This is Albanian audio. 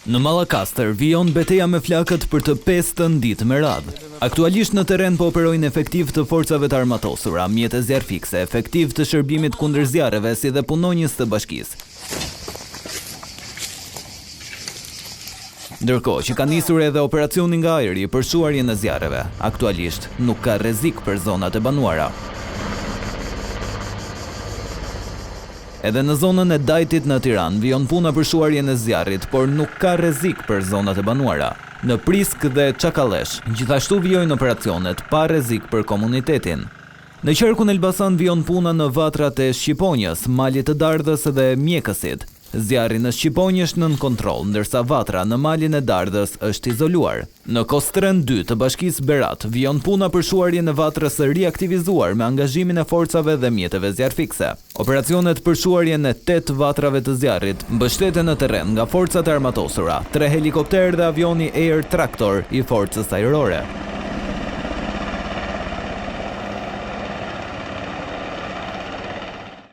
Në Mallakastër vijon beteja me flakët për të pestën ditë me radhë. Aktualisht në terren po operojnë efektivë të Forcave të Armatosura, mjete zjarrfikëse, efektivë të shërbimit kundër zjarreve si dhe punonjës të bashkisë. Ndërkohë që ka nisur edhe operacioni nga ajri për shuarjen e zjarreve. Aktualisht nuk ka rrezik për zonat e banuara. Edhe në zonën e Dajtit në Tiranë vijon puna për shuarjen e zjarrit, por nuk ka rrezik për zonat e banuara. Në Priskë dhe Çakallesh, gjithashtu vijojnë operacionet, pa rrezik për komunitetin. Në qarkun Elbasan vijon puna në vatrat e Shqiponjës, Malit të Dardhës dhe Mjekësit. Zjarri në Shqiponjë është nën kontroll, ndërsa vatra në Malin e Dardhës është izoluar. Në Kostren dy të bashkisë Berat vijon puna për shuarjen e vatrës së riaktivizuar me angazhimin e forcave dhe mjeteve zjarrfikëse. Operacionet për shuarjen e tetë vatrave të zjarrit mbështeten në terren nga Forcat e Armatosura, tre helikopterë dhe avioni Air Tractor i Forcës Ajrore.